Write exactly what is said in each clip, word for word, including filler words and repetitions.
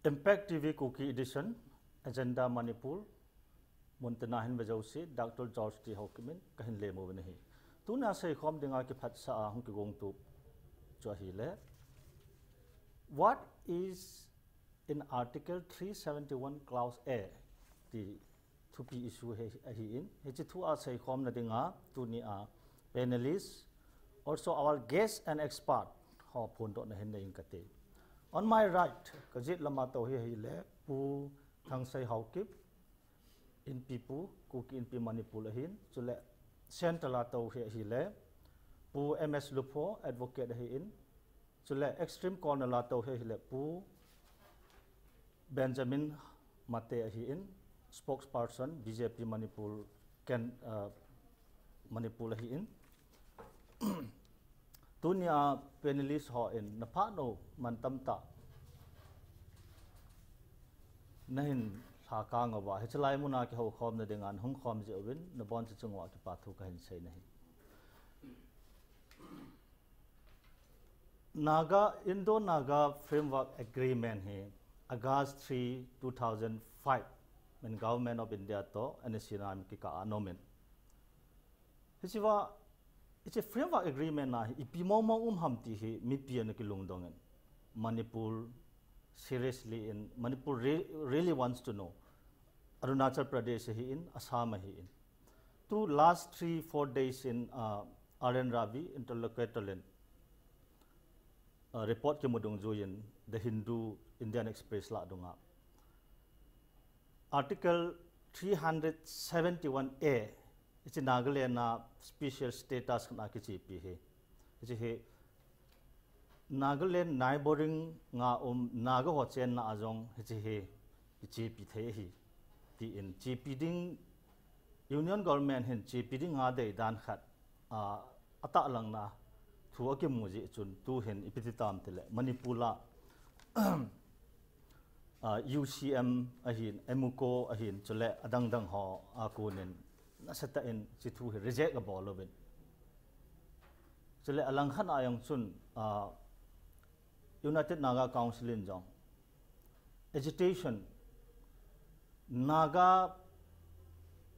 Impact T V Kuki Edition, Agenda Manipur, muntina hin vejouse, Doctor George T Haokip in kahin lemmo uvin ahi. Tunia seikhom dinga kiphatsah a hung kigong tup chu ahile, What is in Article three seventy-one Clause A? Ti thupi issue hi ahin, hiche thu a seikhomna dinga tunia panelists, also our guests and expert ho phondohna hin nei inge kati. On my right, kajet lama tou hi ahile Pu Thangsei Haokip, Inpi Pu, Kuki Inpi Manipur ahin, chule centre a tou hi ahile Pu M S Lupho, advocate ahin, chule extreme corner a tou hi ahile Pu Benjamin Mate ahin, spokesperson B J P Manipur, Ken, uh, Manipur ahin. Tunia panelist hon naphah nom mantam tah nahin lhakang uva, hiche lai muna kihoukhomna dinga nahung khom jeh uvin nabonchauva kipa thu kahin sei nahi. Naga, Indo-Naga Framework Agreement hi August three, two thousand five in Government of India toh N S C N M kikah a ana um in. Hiche va, hiche Framework Agreement a hi ipi mong mong um ham ti hi mipi ana kilungdong in. Manipur seriously in, Manipur re-, really wants to know. Arunachal Pradesh ahin, Assam ahin. Tu last three, four days in, uh, R N Ravi interlocutor in, uh, report kimu dungjuiyin The Hindu Indian Express lah dunga. Article three hundred seventy-one A, hiche Nagaland a special status khat a kichepi hi. Hiche hi Nagaland neighboring a um Naga ho chenna a jong hiche hi kichepi thei ahi. Tin chepi ding, Union Government hin chepi dinga deidan khat, ah, atahlangna thu akimu jeh chun tuhin ipi ti tam tile Manipur a, ah, U C M ahin, EMUCO ahin, chule adang dang ho a konin nasatah in hiche thu hi reject abol uvin. Chule alangkhat a jong chun, ah, United Naga Council in jong agitation, Naga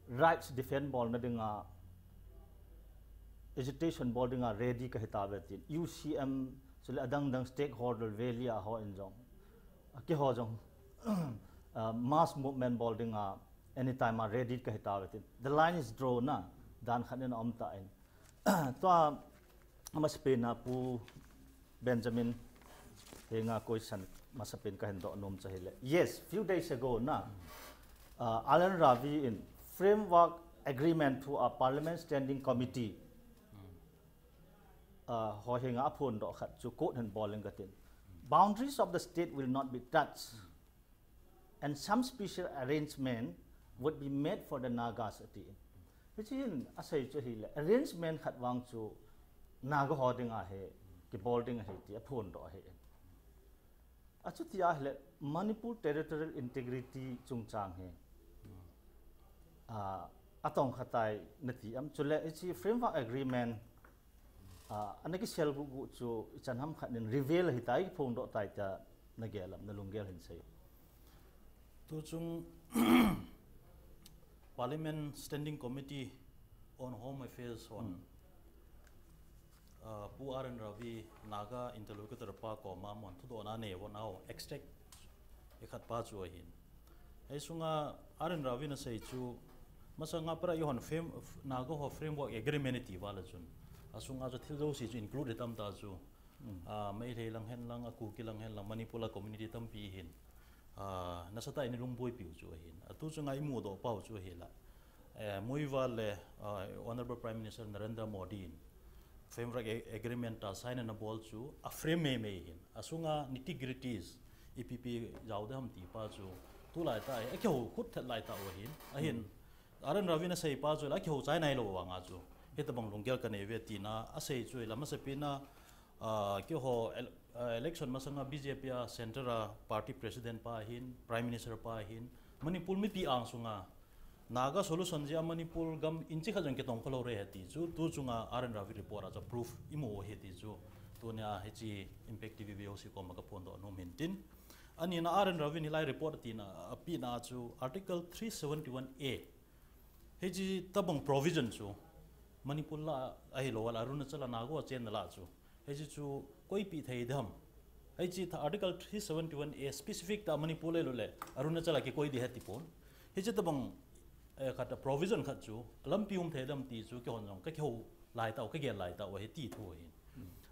rights defend bolna dinga agitation bol dinga ready kahi tauve tin. U C M, chule adang dang stakeholder valley a hon jong, a keiho jong, uh, mass movement bol dinga anytime a ready kahi tauve tin. The line is drawn na, dan khat in aum tan. Tua amasapen a Pu Benjamin henga question masapen kahin doh nom chu ahile. Yes, few days ago na, uh, R N Ravi in framework agreement to a parliament standing committee, uh, ho henga aphondoh khat chu quote hin bol inge katin. Boundaries of the state will not be touched. And some special arrangement would be made for the Nagas, atin. Hiche hin asei chu ahile, arrangement khat vang chu Naga ho dinga hi kibol ding ahi ti aphondoh ahi. Achuti ahile, Manipur territorial integrity chungchang hi, ah, atongkha tai nati am? Chule hiche framework agreement, ah, ana kisel gugu chu ichan ham khat in reveal ahitai, kiphongdoh tai tia nagel am, nalunggel hin sei. Tuchung Parliament Standing Committee on Home Affairs hon, ah, Pu R N Ravi Naga interlocutor pa koma amahon thudohna anei uvin, extract ikhat pa chu ahin. Hiche sunga R N Ravi in asei chu, masanga para eihon frame, Naga ho framework agreement iti uva le chun, asunga chu thil jouse chu include itam ta chu. Ah, Meitei lang hen lang, a Kuki lang hen lang, Manipur a community tampi hin, ah, nasatah in ilungboipiu chu ahin. Atu chunga imudoh pau chu ahile, eh, muivah le, ah, Honorable Prime Minister Narendra Modi in framework a-, agreement a sign anabol chu a frame meimei hin. Asunga nitty-gritties, ipi ipi jao ding ham ti pa chu, tulai tah hi akihou khut thet lai tah u ahin. Ahin, R N Ravi in asei pa chu ahile akihou chai nailou vanga chu, hitobang lunggel kanei uve tina asei chu ahile, amasapen a, ah, keiho el-, ah, election masanga B J P a centre a party president pa hin, Prime Minister pa hin, Manipur mipi angsunga Naga solution jeh a Manipur gam inchi khat jong kitongkha lou ahi ti chu, tuchunga R N Ravi report a chu proof imu u ahi ti chu, tunia hiche Impact T V V O C koma kaphondoh nom ahin tin. Anina R N Ravi in hilai report tina, apehna chu Article three seventy-one A. Hiche tabang provision chu Manipur la ahilou le Arunachal a Naga ho chenna la chu, hiche chu koipeh thei dem? Hiche tha Article three seventy-one A specific tah Manipur le lou le Arunachal a kikoi ding ahi tipon. Hiche tabang, eh, khat a provision khat chu lampi um thei dem ti chu keihon jong kakihou lai tau, kagel lai tau ahi ti thu ahin.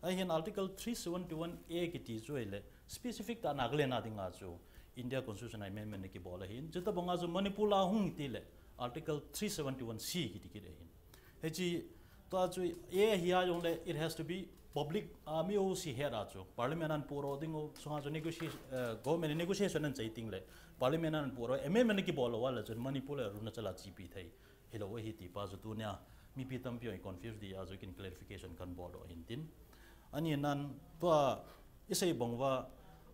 Ahin Article three seventy-one A kiti chu ahile specific tah Nagaland a dinga chu India Constitution a amendment ana kibol ahin. Chutabang a chu Manipur la hung tile Article three seventy-one C kiti kit ahin. Hiche tua chu A ahi a jongle it has to be public, a, mi jouse het a chu Parliament in ana pudoh ding u, sunga chu negotiation, eh, government in negotiation ana chai teng le Parliament in ana pudoh, amendment ana kibol lou a le chun Manipur le Arunachal a chepi thei hilou ahi ti pa chu tunia mipi tampi jong i confuse ding a chu ken clarification kahin boldoh ahin tin. Anina tua isei bang uva,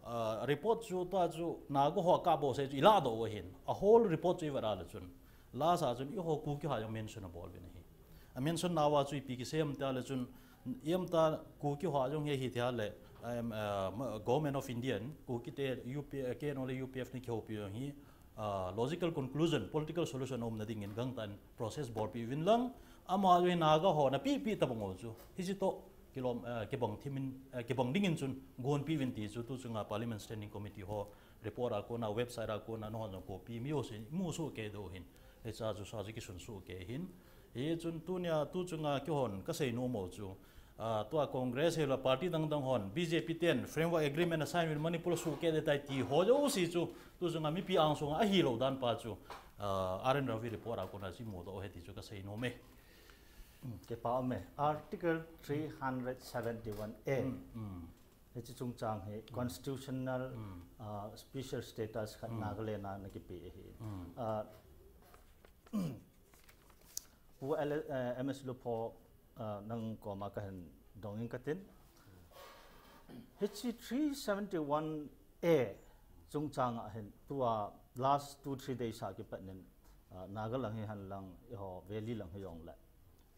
ah, report chu tua chu Naga ho a kabol sei chu iladoh u ahin. A whole report chu ivet a le chun last a chun eiho Kuki ho jong mention abol uvin ahi. A mention nauva chu ipi kisei ham tia le chun, ipi ham tia Kuki ho jong hi ahi tia le, em, ah, ma-, Government of India in Kuki te U P, K N O le U P F ana kihoupi jong hi, ah, logical conclusion, political solution aumna dingin gangtah in process bolpeh uvin lang, amaho jong hi Naga ho napehpeh tabang u chu hiche toh kilom, eh, kibang thim in, eh, kibang dingin chun gonpeh uvin ti chu tu chunga Parliament Standing Committee ho report a kona, website a kona, nahon jong copy mi jouse mu soh kei diu ahin. Hiche a chu sa chu kisun soh kei ahin. Hichun tunia tu chunga keihon kasei nom u chu, ah, tua Congress hilou le party dang dang hon, B J P ten framework agreement a sign uvin Manipur a soh kei ding ahitai ti ho jouse chu tu chunga mipi angsunga ahilou dan pa chu, ah, R N Ravi report a kona chu imudoh u ahi ti chu kasei nom e. Hmm, kipa um e. Article three hundred seventy-one A. Hmm, hmm. Hiche chungchang hi constitutional, ah, special status khat Nagaland a ana kipe ahi. Ah, Pu L-, eh, M S Lupho, ah, nang koma kahin dong inge katin. Hiche three seventy-one A chungchang a hin tua last two, three days a kipat in, ah, Naga lang hihen lang, eiho Valley lang hijongle,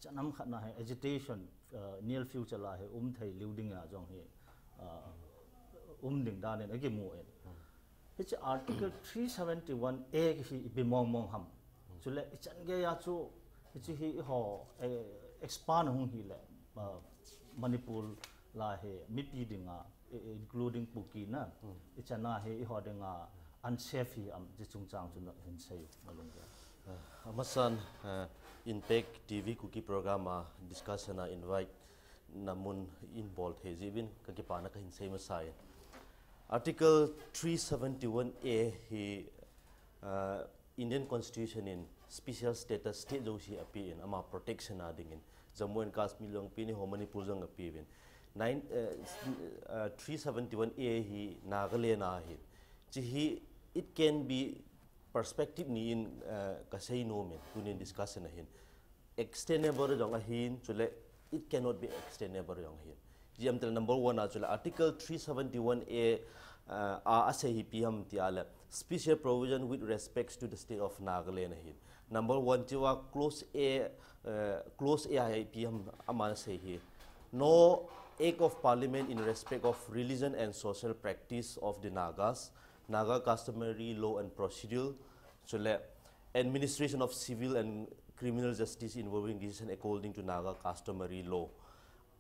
chan ham khat na hi agitation, ah, near future a hi um thei lou ding a jong hi, ah, um ding dan in akimu in. Hiche Article three seventy-one A hi ipi mong mong ham. Chule ichan gei a chu hiche hi eiho, eh, expand hung hile, ah, Manipur la hi mipi dinga, i-, including Kuki na, ichan a hi eiho dinga unsafe hi am, hiche chungchang chu nahin sei u, nalunggel. Ah, amasan, ah, Impact T V Kuki program a discussion a invite na mun in bol thei jeh uvin kakipana kahin sei masa e. Article three seventy-one A hi, ah, Indian Constitution in special status state jouse apen, ama protection a dingin. Jammu and Kashmir jong apen, eiho Manipur jong apen. Nine, eh, s-, eh, three seventy-one A hi Nagaland a ahin. Hiche hi, it can be perspective ni in, eh, kasei nom in, tunin discussion a hin. Extendable jong ahin, chule it cannot be extendable jong ahin. Ijeh inem itile number one a chule Article three seventy-one A, uh, a asei hi ipi ham tia le, special provision with respects to the state of Nagaland ahin. Number one chua clause A, uh, clause A a hi ipi ham aman asei hi. No act of parliament in respect of religion and social practice of the Nagas, Naga customary law and procedure, chule administration of civil and criminal justice involving decision according to Naga customary law,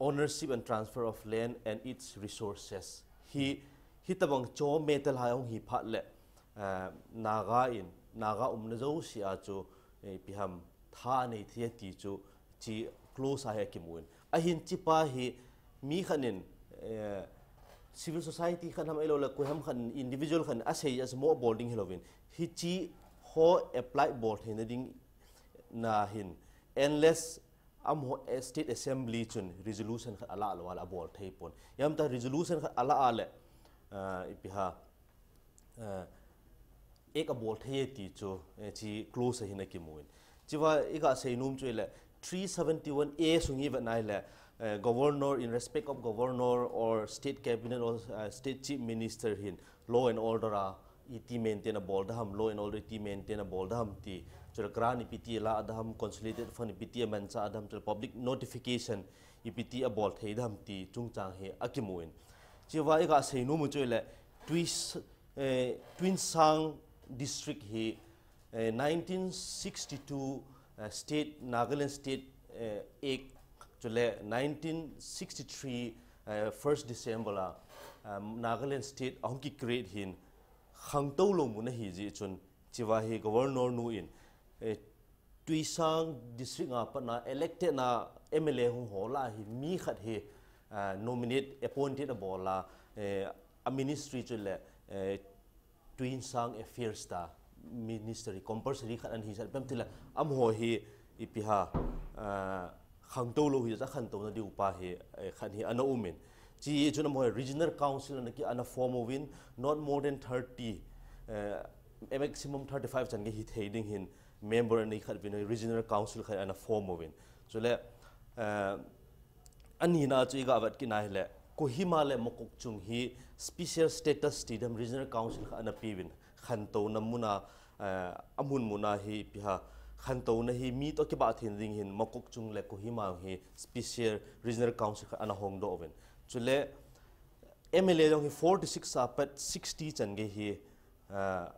ownership and transfer of land and its resources. Hi, hitabang cho metel hai hung hi phat le, eh, Naga in, Naga umna jouse a chu, eh, ipi ham tha nei thei ti chu, hiche clause a hi akimu in. Ahin hiche pa hi mi khat in, eh, civil society khat ham ahilou le koi ham khat in, individual khat in asei a chu mo bol ding hilouvin. Hiche ho apply bol theina ding na hin, unless amaho, eh, State Assembly chun resolution khat alah lou a le abol thei pon. Ijeh inem itile resolution khat alah a le, ah, ipi ham, ah, act abol thei ti chu, eh, hiche clause a hin akimu in. Hichea iga sei nom chu ahile, three seventy-one A sung ivet na ahile, eh, governor, in respect of governor or state cabinet or, eh, state chief minister hin law and order a iti maintain abol ding ham, law and order iti maintain abol ding ham ti, chule grant ipiti ala ding ham, consolidated fund ipiti amanchah ding ham, chule public notification ipiti abol thei ding ham ti chungchang hi akimu in. Hichea iga sei nom u chu ahile, three, Eh, Tuensang district hi eh, nineteen sixty-two eh, state Nagaland state eh, Act chule nineteen sixty-three eh, first December la eh, Nagaland state ahung ki create hin khangtou lou mun ahi jeh chun chiva hi governor nu in eh, Tuensang district a patna elected na M L A hung ho lah a hi mi khat hi ah, nominate appointed abol a eh, a ministry chule eh, Tuensang affairs ta ministry compulsory khat ana hi sah pem tile amaho hi ipi ham ah, khangtou lou hi ja khantouna diu pa hi eh, khat hi ana um in. Chi chun amaho regional council ana ki ana form uvin not more than thirty eh, maximum thirty-five chan gei hi thei ding hin member ana khat uvin regional council khat ana form uvin. Chule eh, anina chu iga vet kit na hile Kohima le Mokokchung hi special status tidam regional council khat ana pe uvin khantouna muna eh, amun muna hi ipi ham khantouna hi mi to kibah thei ding hin Mokokchung le Kohima hi special regional council khat ana hongdoh uvin. Chule M L A jong hi forty-six a pat sixty chan gei hi ah,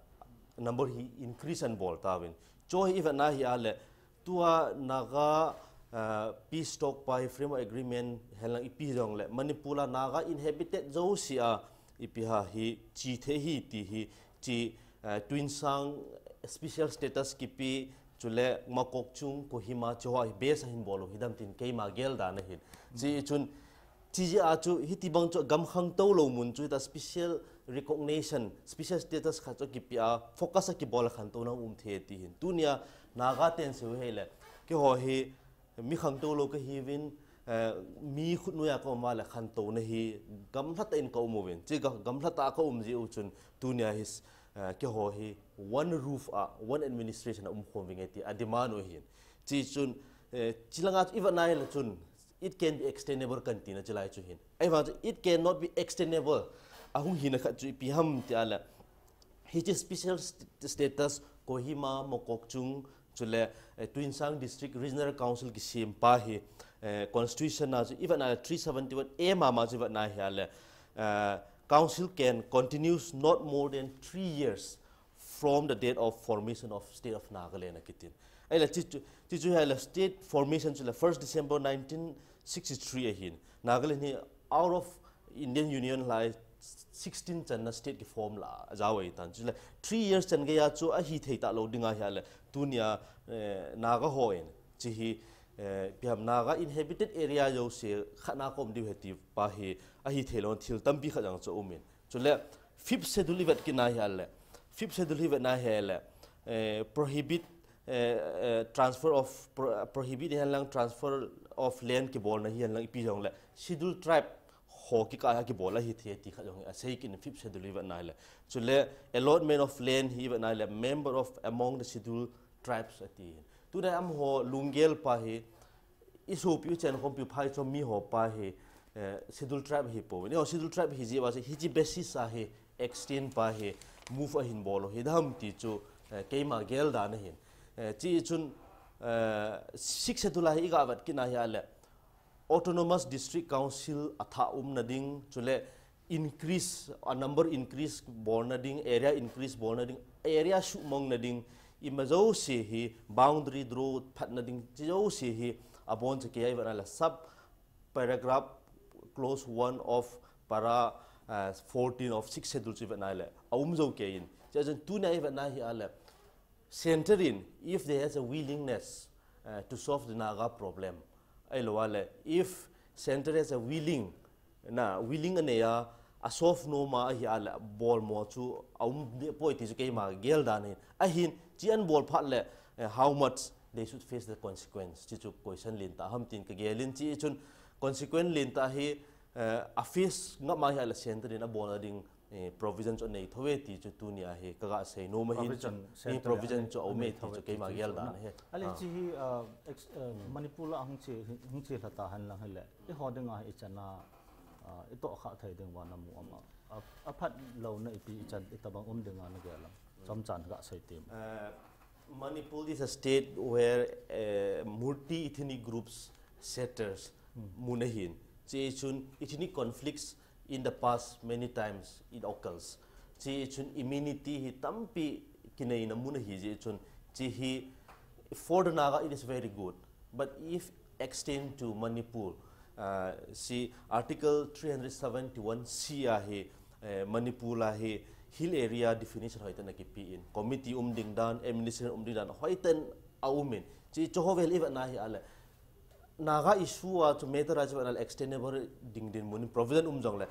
number hi increase ana bol tauvin. Chu hi ivet na hi a le tua Naga ah, peace talk pa hi framework agreement henlang ipi jong le Manipur a Naga inhabited jouse a ipi ham hi chi thei hi ti hi chi ah, Tuensang special status kipe chule Mokokchung Kohima chu ho hi base ahin bol u hidam tin keima gel dan ahin. Chi chun chi jeh a chu hiti bang chu gam khangtou lou mun chu ta special recognition special status khat chu kipe a focus a kibol a khantouna um thei ti hin. Tunia Naga ten seiu hile keiho hi mi khangtou lou kahiuvin eh, mi khutnoi a ka um a le khantouna hi gamlha tah in ka um uvin. Chi ga- gamlha tah a ka um jeh u chun tunia hi eh, keiho hi one roof a one administration a um khom vinge ti a demand u hin. Chi chun eh, chi langa chu ivet na hile chun it can be extendable kan tina chi lai chu hin. Ahivang chu it cannot be extendable ahung hina khat chu ipi ham ti a le hiche special st- status Kohima, Mokokchung chule eh, Tuensang District Regional Council kisem pa hi eh, Constitution a chu ivet na le three seventy-one A mama chu ivet na hi a le eh, Council can continues not more than three years from the date of formation of State of Nagaland akitin. Ahile chi chu, chi chu hi a le state formation chu le first December nineteen sixty-three ahin. Nagaland hi out of Indian Union lai sixteen channa state kiform la a jao ahitan. Chule three years chan geiya chu ahi thei talou dinga hi a le tunia eh, Naga hon chi hi eh, ipi ham Naga inhabited area jouse khatna kom diu ahi ti pa hi ahi theilou thil tampi khat jong chu um in. Chule fifth schedule ivet kit na hi a le fifth schedule hi ivet na hi a le eh, prohibit eh, eh, transfer of pro, prohibit henlang transfer of land kibolna hi henlang ipi jong le schedule tribe ho kikah a kibol ahi thei ti khat jong hi asei kit in fifth schedule ivet na hi le. Chule allotment of land hi ivet na hi le member of among the schedule tribes ati hin. Tunia amaho lunggel pa hi isopiu chenkhompiu phaichom mi ho pa hi eh, schedule tribe hi pouvin. Eiho schedule tribe hi jeh uva chu hiche basis a hi extend pa hi move ahin bol u hidam ti chu eh, keima gel dan ahin. Eh, chi chun eh, sixth schedule a hi iga vet kit na hi a le Autonomous District Council athah umna ding chule increase a number increase bolna ding area increase bolna ding area suhmang na ding ima jouse hi boundary draw phatna ding chi jouse hi abon chu kei ivet na le sub paragraph clause one of para uh, fourteen of sixth schedule chu ivet na le aum jou kei in. Chi chun tunia ivet na hi a le Centre in, if there has a willingness uh, to solve the Naga problem, ahilou a le, if Centre has a willing, na willing anei a, a solve nom a ahi a le, bolmo chu aum deh poi ti chu keima gel dan ahin. Ahin, chi ana bol phat le, eh, how much they should face the consequence. Chi chu question lentah ham tin ka gel in chi chun consequence lentah hi, eh, a face ngam a ahi a le Centre in abolna ding eh, provision chu anei thou e ti chu tunia hi kaga sei nom ahin. Provision, eh, central provision chu aume ti chu keima gel dan ahi. Ale chi hi, uh, ex, uh, Manipur la hung chi, hung chi lha ta hen lang hile. Eiho dinga hi ichan a, uh, itoh kha thei ding uva namu am a. A, aphat louna ipi ichan itabang um dinga nagel am. Chomcha ga sei tem. Uh, Manipur is a state where uh, multi-ethnic groups settles mun ahin. Chi chun ethnic conflicts in the past many times it occurs. Hiche chun immunity hi tampi kineina mun ahi jeh chun, hiche hi for the Naga it is very good. But if extend to Manipur, uh, hiche Article three hundred seventy-one C a hi, eh, Manipur a hi hill area definition hoitah in akipe in. Committee um ding dan, administration um ding dan, hoitah in aum in. Hiche chu ho vel i vet na hi a le. Naga issue a chu matter a chu vel extendable ding dinmun in provision um jong le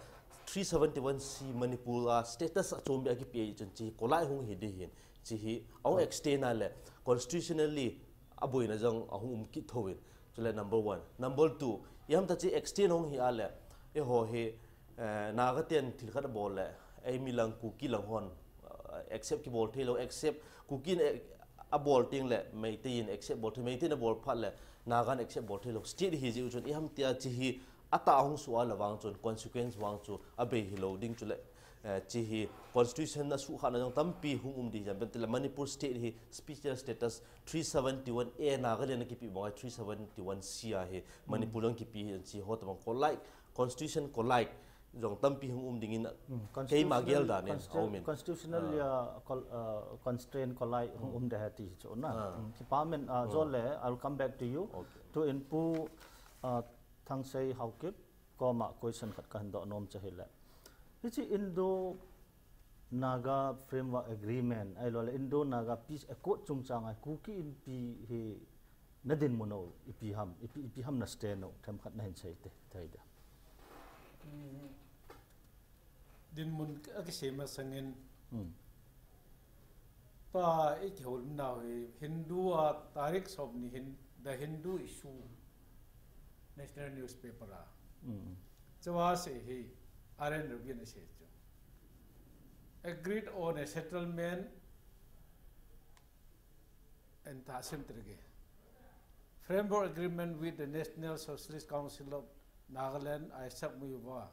three seventy-one C Manipur a status achom beh akipe chun hiche kholai hung hi ding ahin. Hiche hi ahung extend a le constitutionally aboina jong ahung um kit thou in. Chule number one. Number two, iham ta hiche extend hung hi a le, eiho hi, eh, Naga ten thil khat abol le, eimi lang Kuki lang hon, eh, accept kibol thei lou, except Kuki in, eh, abol teng le, Meitei in accept bol thei, Meitei in abol phat le, Naga in accept bol thei lou. State hi jeh u chun, iham tia hiche hi atah hung suh a le vang chun, consequence vang chu abei hi lou ding chule, eh, hiche hi constitution a suhkhahna jong tampi hung um ding ahi, jam pen tile Manipur state hi special status three seventy-one A Nagaland a kipe bang a three seventy-one C a hi Manipur jong kipe hi hiche ho tabang kholai, constitution kholai jong tampi hung um ding in keima gel dan in constitu-, aum in. Constitutional, ah, ya, col-, ah, constraint kholai hung um ding ahi ti chu na. Ah. Hmm, kipa men, ah, Jole, I'll come back to you. Okay. Tu in Pu, ah, Thangsei Haokip koma question khat kahin doh nom chu ahile. Hiche Indo Naga Framework Agreement, ahilou le Indo Naga Peace Accord chungchang a Kuki Inpi hi na dinmun u ipi ham, ipi, ipi ham na stand u, themkhat nahin sei te, thei dia. Hmm. Dinmun a kisei masang in. Hmm. Tua i kihoulim nau hi Hindu a tarik som ni hin The Hindu Issue national newspaper a. Hmm. Chua sei hi R N Ravi in asei chu. Agreed on a settlement and Tahsim Trige. Framework agreement with the National Socialist Council of Nagaland, I S A C Muiwa,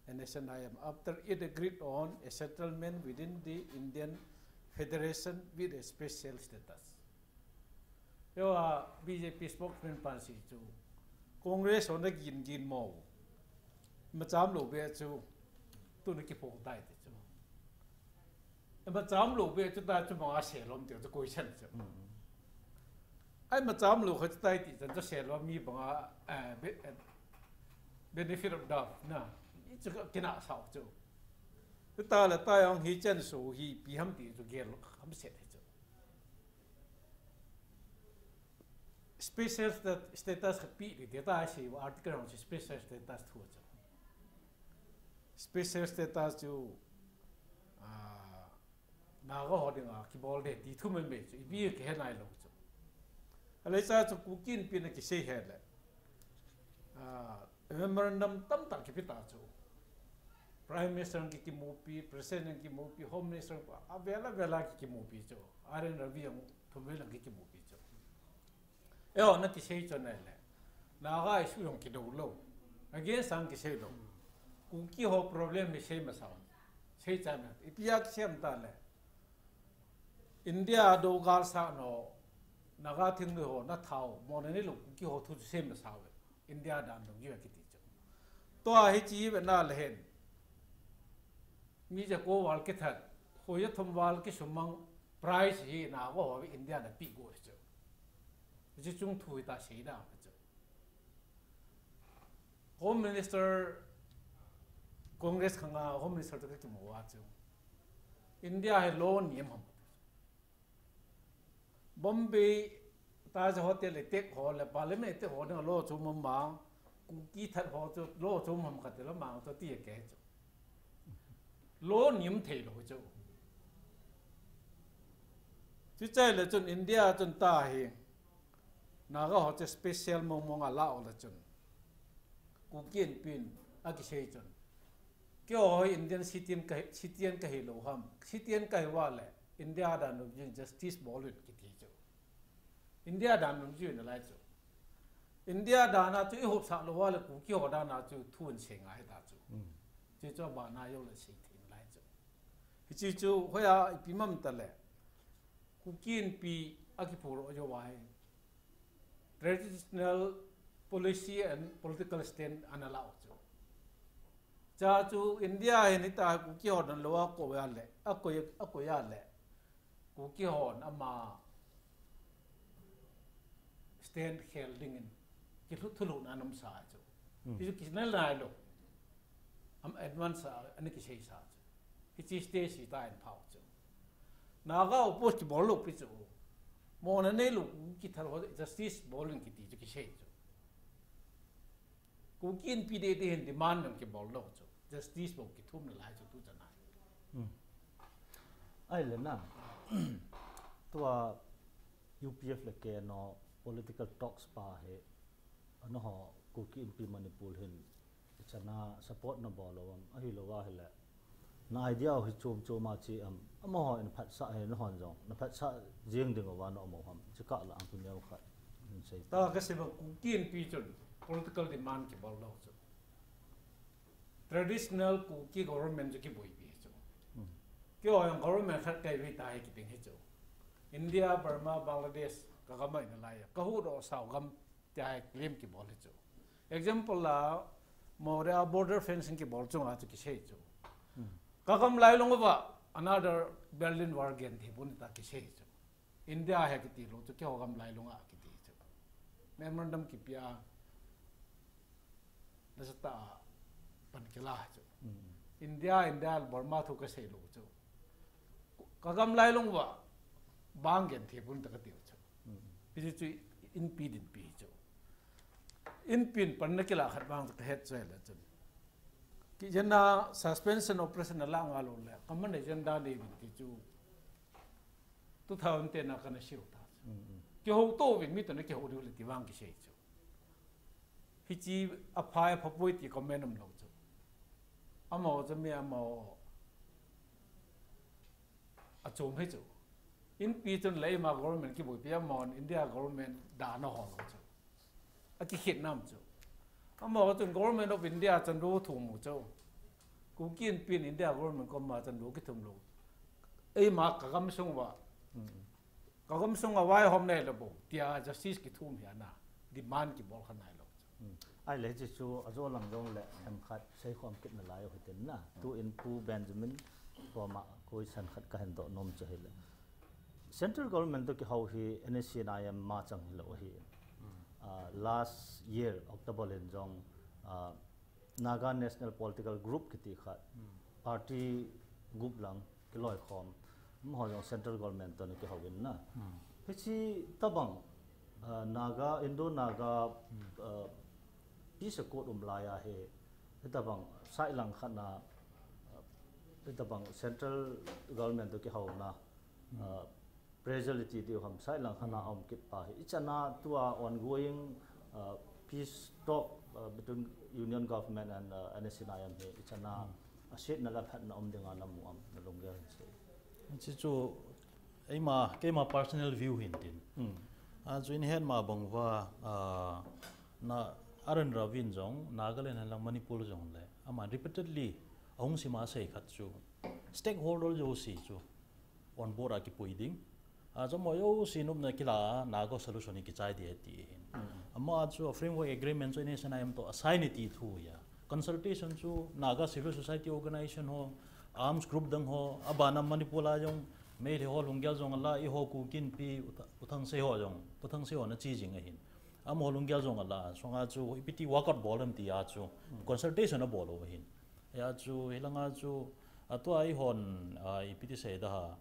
and S N I M, after it agreed on a settlement within the Indian Federation with a special status. Yo, a B J P spokesman pan sei chu, Congress hon agin gin mo. Macham lou beh chu, tuna kiphong tai ti chu. Macham lou beh chu ta chu banga selom ti chu question chu. Mm. Ai macham lou kha chu tai ti chan chu selom mi banga, eh, be-, eh, benefit of doubt na. I chu ka kina sao chu. Chu ta le ta jong hi chan so hi ipi ham ti chu gel ham set hi chu. Special stat-, status khat pe ding ti ta sei article hong special status thu chu. Special status chu, ah, Naga ho dinga kibol ding ti thu mai mai chu, ipi kihe nai lou chu. Alei cha chu Kuki Inpi in akisei hile. Ah, memorandum tamtah kipe ta chu. Prime Minister in kimupi, President in kimupi, Home Minister in, avel avel a kimupi chu. R N Ravi in thum vel a kimupi chu. Eiho na kisei chu nai le. Naga issue jong kidou lou. Against a kisei lou. Kuki ho problem hi sei masa u. Sei chai ma. Ipi a kisei am ta le. India a dou gal sah nau, Naga thingnoi ho na thao, mo na nei lou, Kuki ho thu chu sei masa u. India dan dong jia kiti chu. Tua hiche ve na le hen. Mi ja ko val kithat, ko ja thum val kisumang prize hi Naga ho India na pe go chu. Hiche chung thu hi ta sei da chu. Home Minister, Congress khanga Home Minister toh kimu a chu. India hi law niam ham. Bombay, Taj Hotel attack ho le Parliament attack ho dinga law chu mong mang, Kuki that ho chu law chu mong kati la mang chu ti ke chu. Law niam thei lou chu. Chuche le chun India chun ta hi Naga ho chu special mong mong a la u le chun. Kuki Inpi in akisei chun. Keiho hi Indian citizen ka hi, citizen ka hi lou ham. Citizen ka hi uva le India dan dungjuiyin justice bol un kiti chu. India dan dungjuiyin alai chu. India dan a chu i hopsah lou uva le Kuki ho dan a chu thu in sei ngai ta chu. Mm. Chu chu abana jong le sei thei nalai chu. Hiche chu hoiya ipi ham ta le. Kuki Inpi a kiphur u jo uva hi. Traditional policy and political stand ana la u chu. Cha chu India hin hita Kuki ho dan lou a ko uva le. akoi, akoi a le. Kuki hon ama stand khel dingin, kilhu thulhu na nom sa chu. Hmm. Hichu kinal nai lo. Am advance a, ani kisei sa chu. Hichi stage si ta in phau chu. Naga oppose kibol lo pi chu. Mo na nei lo kithal ho justice bol in kiti chu kisei chu. Kuki Inpi Day ti hin demand nang kibol lo chu. Justice bol kithum na lai chu tu chana. Hmm. Ai le na. Tua U P F le K N O political talks pa he. Ano ho Kuki Inpi Manipur hin. Chana support na bol lo am. Ahi lo va he le. Na idea hi chom chom a chi am. Amaho in phatsah he na hon jong. Na phatsah jing ding uva na omo ham. Chi ka la ang tu neo khat. Hin sei. Ta ka sei ba Kuki Inpi chun political demand kibol lo chu. Traditional Kuki government chu kiboipi chu. Hmm. Keiho jong government khat kai vei ta hi kiding hi chu. India, Burma, Bangladesh, ka gam a ina lai a. Ka hu do sao gam tia hi claim kibol hi chu. Example la, mo dia border fencing kibol chunga chu kisei chu. Hmm. Ka gam lailung uva, another Berlin Wall gen thei pon ta kisei chu. India he kiti lo chu, keiho gam lailung a kiti chu. Memorandum kipe a, nasatah a pan kila chu. Hmm. India, India, Burma thu ka sei lo chu. Ka gam lailung uva, bang gen thei pon ta ka tiu chu. Hmm. Hichu chu Inpi dinpi chu. Inpi in pan na kila khat vang ka het chu le chun. Ki jana suspension operation a la nga lo le, common agenda nei vin ti chu. Two thousand ten a kana siu ta. Mm, mm. Kihou to vin mi to na kihou diu le ti vang kisei chu. Hichi a phai a phapoi ti comment um lo chu. Amaho chu mi amaho a chom hi chu. Inpi chun le ima government kiboipi amahon India government da na ho lo chu. A kikhit nam chu. Amaho chun Government of India chandu thum mu chu. Kuki Inpi in India government koma chandu kithum lo. Eima ka gam sung uva. Mm. Ka gam sung a vaihom nei lo bo. Tia justice kithum hi ana. Demand kibol kha nai lo chu. Mm. Ai le chi chu a jo lang jong le hem khat sei khom kit na lai u hitin na. Mm. Tu in Pu Benjamin koma question khat ka hin do nom chu hi le. Central government to kihou hi N S C N I M ma chang hi lo hi. Mm. Ah, last year October in jong, ah, Naga National Political Group kiti khat, Hmm. party group lang kiloikhom, amaho jong central government to na kihou in na. Hmm. Hichi tabang, ah, Naga, Indo-Naga, Hmm. ah, peace accord um lai a hi, hitabang side lang khat na, ah, hitabang central government to kihou na, Hmm. ah, pressure ti diu ham, side lang khat na Hmm. um kit pa hi. Ichan a tua ongoing, uh, peace talk, uh, between Union Government and, uh, N S C N I M hi, ichan a Hmm. a set na la phat na um ding a na mu am, na lunggel hin sei. Chi chu, eima, keima personal view hin tin. Hmm. A chu in het ma bang uva, uh, na Aren Ravin jong, Nagaland hen lang Manipur jong le. Ama repeatedly, ahung sima sei khat chu. Stakeholder jouse chu. On board a kipui ding. A, chu mo jouse nopna kila a, Naga solution hi kichai ding ahi ti hin. Mm. Ama chu a framework agreement chu N S C N I M to a sign e ti thu ahi a. Consultation chu Naga Civil Society Organization ho, arms group dang ho, abana Manipur a jong, Meitei ho lunggel jong ala, eiho Kuki Inpi, U Tha-, U Thangsei ho jong, U Thangsei ho na chi jing ahin. Amaho lunggel jong ala, sunga chu ipi ti workout bol em ti a chu, Mm. consultation abol u ahin. Hia chu, hilanga chu, a tua eihon, a, ipi ti sei da ha.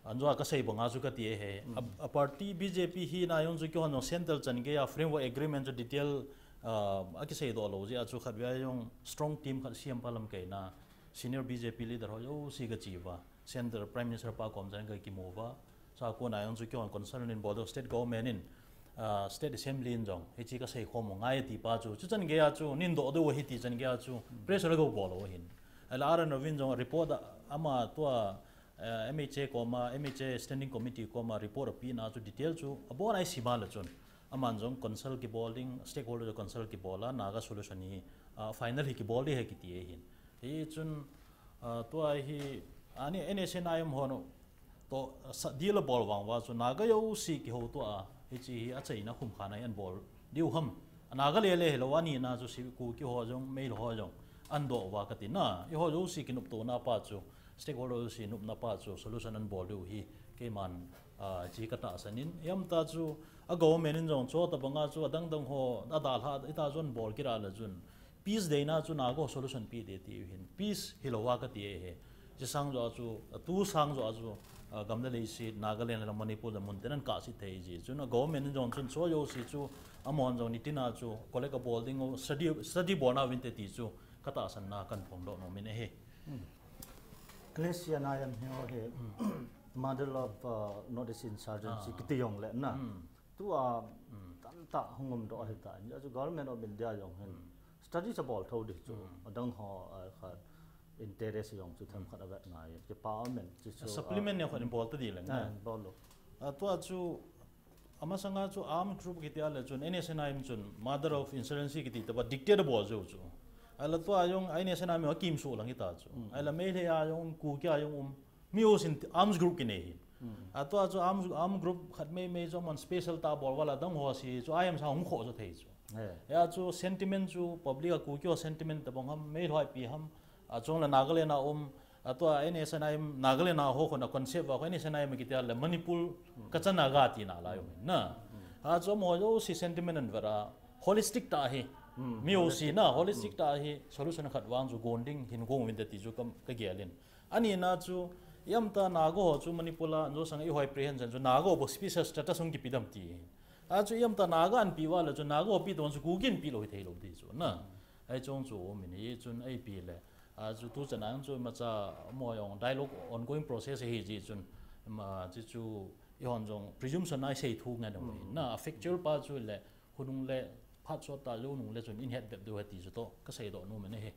Anjo a ka sei banga chu ka ti e he. Mm. A, a party B J P hi na jong chu keihon jong central chan gei a framework agreement chu detail, a, a kisei doh lou jeh a chu khatvei a jong strong team khat siam pa lamkai na senior B J P leader ho jouse ka chi uva. Central Prime Minister pa kom chan ka kimu uva. Sa kona jong chu keihon concern in bol doh state government in, ah, state assembly in jong, hichi ka sei khom u ngai ti pa chu, chu chan gei a chu, nin doh doh u ahi ti chan gei a chu, pressure ka bol u ahin. Ahila Aren Ravin jong report a, ama tua, eh, M H A koma, M H A standing committee koma report api na chu detail chu, abon a isima le chun. Aman jong consult kibol ding, stakeholder jong consult kibol a, Naga solution hi, ah, final hi kibol ding ahi kiti ahin. Hichun, ah, tua hi, ani, N S C N I M hon, To, sa, deal abol vang uva chu Naga jouse kihouto a, hichi hi achaina khumkhana hi anbol diu ham. Naga le le hilou a, ani na chu si Kuki ho jong, Meitei ho jong, andoh uva kati na. Eiho jouse kinoptona pa chu, stakeholders hi nopna pa chu solution anabol diu hi keiman, ah, chi katahsan in, hiam ta chu a government in jong chu tabanga chu adang dang ho adalha ita chu anabol kit a le chun peace deina chu Naga ho solution pe ding ti hin peace hilou a kati e he. Chi sang jo a chu, tu sang jo a chu, ah, gam le leiset Nagaland le Manipur le mun ten anakahse thei ji. Chun a government in jong chun chu jouse chu amahon jong nitin a chu collect abol ding u study, study bolna uvin te ti chu katahsan na kahin phongdoh nom in ahi. N S C N I M hi ho hi model of, uh, North East insurgency kiti jong le na. Tua tamtah hung umdoh ahi ta. Achu Government of India jong hin study abol thou ding chu. Adang ho, ah, khat interest jong chu themkhat avet ngai. Kipa amen chu chu, supplement ah, ne khat in bol ta ding le na. Ah, bol lo. Ah, tua chu amasanga chu armed group kiti a le chun N S C N I M chun mother of insurgency kiti taba dictate abol jou chu. Ahila tua jong N S C N I M jong akimsuh lang hita chu. Ahila Meitei a jong Kuki a jong um mi ho sin arms group kinei hi. Atua chu arms, arm group khat meimei chu amahon special tah abol uva la dang ho si chu I M sa hung khoh jo thei chu. Hia chu sentiment chu public a Kuki ho sentiment tabang ham, Meitei ho ipi ham, achung le Nagaland a um, atua N S C N I M Nagaland a ho khun a concept va khu N S C N I M kiti a le Manipur kachana ga tina la jong hin na. Achu amaho jouse sentiment anvet a holistic tah hi. Mi ho si na holistic tah hi solution khat vang chu gon ding hin gon uvin te ti chu ka, kagel in. Ani na chu, iam ta Naga ho chu Manipur a, anjo sang eiho apprehension chu Naga ho bou special status hung kipe dem ti. Achu iam ta Naga anpe uva le chu Naga ho pe tobang chu Kuki in pe lou hithei lou ti chu na. Ahi chung chu um in hi chun ipi le. Achu tu chan ang chu imacha mo jong dialogue ongoing process hi ji chun ma chi chu eihon jong presumption a isei thu ngen u hi na, a factual pa chu le hunung le phat sot ta jou nung le chun in het bep diu ahi ti chu toh kasei doh nom in ahi.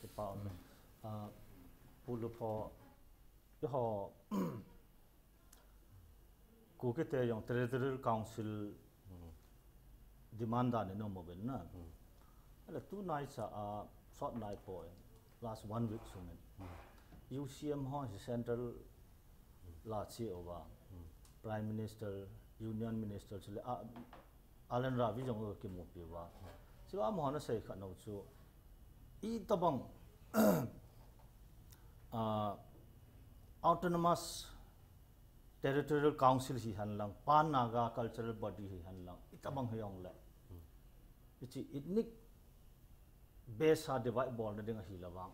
Kipa um. Ah, Pu Lupho, eiho Kuki te jong Territorial Council demand dan in um uvin na. Ahile tunai cha a sot nai poi, last one week sung in U C M ho hi central la che uva, Prime Minister, Union Minister chule a Alan Ravi jong akimupi uva. Chua amahon asei khat nau chu, itobang, ah, Autonomous Territorial Council hihen lang, Pan Naga Cultural Body hihen lang, itobang hijong le, hiche ethnic base a divide bolna ding ahi le vang,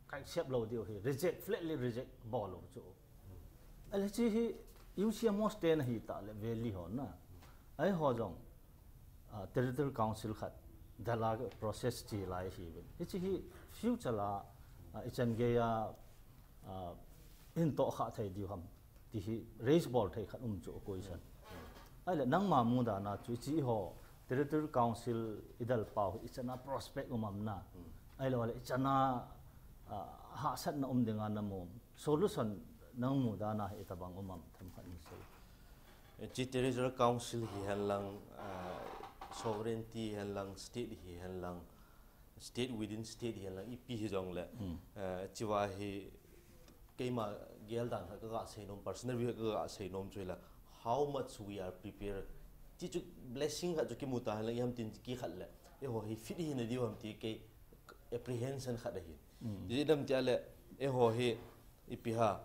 ka accept lou diu ahi, reject, flatly reject bol lou chu. Ahile hiche hi U C M ho stand ahi ta le Valley ho na. Eiho jong, ah, Territorial Council khat dalha process che lai ahiuvin. Hiche hi future a, ah, ichan gei a, ah, in tohkhah thei diu ham ti hi raise bol thei khat um chu a question. Ahile nangma mudan a chu hiche eiho Territorial Council idalpau hi ichan a prospect um am na. Ahilou le ichan a, ah, hahsatna um ding a namu. Solution nang mudan a hi itobang um am themkhat in sei. Hiche Territorial Council hihen lang, ah, sovereignty hihen lang, state hihen lang, state within state hihen lang, ipi hijong le, ah, hichea hi keima gel dan khat kaga sei nom, personal view khat kaga sei nom chu hile, how much we are prepared. Hiche chu blessing khat chu kimu ta hen lang, iham tin kikhat le, eiho hi fit hina diu ham ti kei apprehension khat ahi. Ijeh inem tia le, eiho hi ipi ham,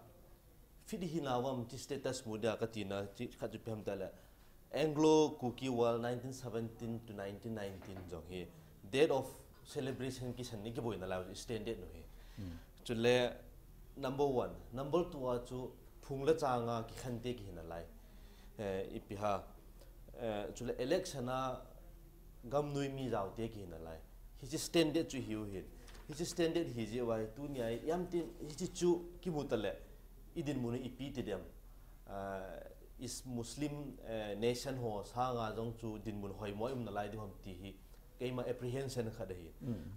fit hina uvam ti status mu dia kati na, hiche khat chu ipi ham tia le, Anglo-Kuki War nineteen seventeen to nineteen nineteen jong hi date of celebration kisan ni kiboina lai standard nu hi. Chule number one, number two a chu phung le chang a kikhante kihina lai. Eh, ipi ham, eh, chule election a gamnoi mi jaote kihina lai. Hiche standard chu hiu hin. Hiche standard hi jeh uva hi tunia hi, iham tin hiche chu kimu ta le, idinmun u ipi ti dem. Ah, is Muslim, eh, nation ho sanga jong chu dinmun hoimo a i umna lai diu ham ti hi keima apprehension khat ahi.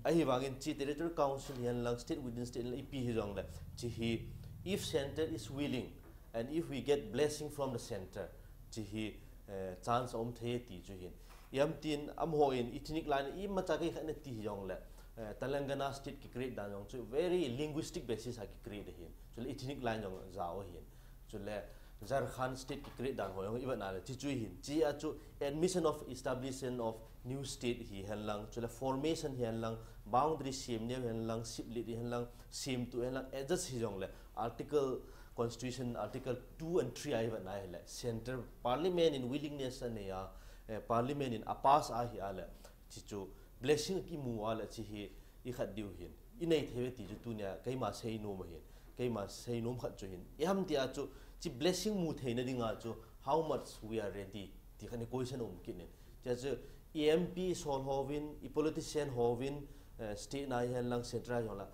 Ahivangin hiche Territorial Council hihen lang, state within state hihen lang, ipi hijong le, hiche hi, if center is willing and if we get blessing from the center, hiche hi, eh, chance aum thei ti chu hin. Iham tin amaho in ethnic line imacha kei khat nati hijong le, eh, Telangana state kicreate dan jong chu very linguistic basis a kicreate ahin. Chule ethnic line jong jao ahin. Chule Jharkhand state kicreate dan ho jong ivet na le, chi chu hin, chi a chu admission of establishment of new state hihen lang, chule formation hihen lang, boundary sem neo hihen lang, siplit hihen lang, semtup hihen lang, adjust hijong le, article, constitution article two and three a ivet na hile, central parliament in willingness anei a, eh, parliament in a pass ahi a le, chi chu blessing kimu a le, chi hi ikhat diu hin, inei thei uve ti chu tunia keima seinom ahin, keima seinom khat chu hin, iham tia chu, chi blessing mu theina dinga chu, how much we are ready, ti khat hi question um kit in. Chia chu, i M P sol hovin, i politician hovin, eh, state na hihen lang, central hihen lang,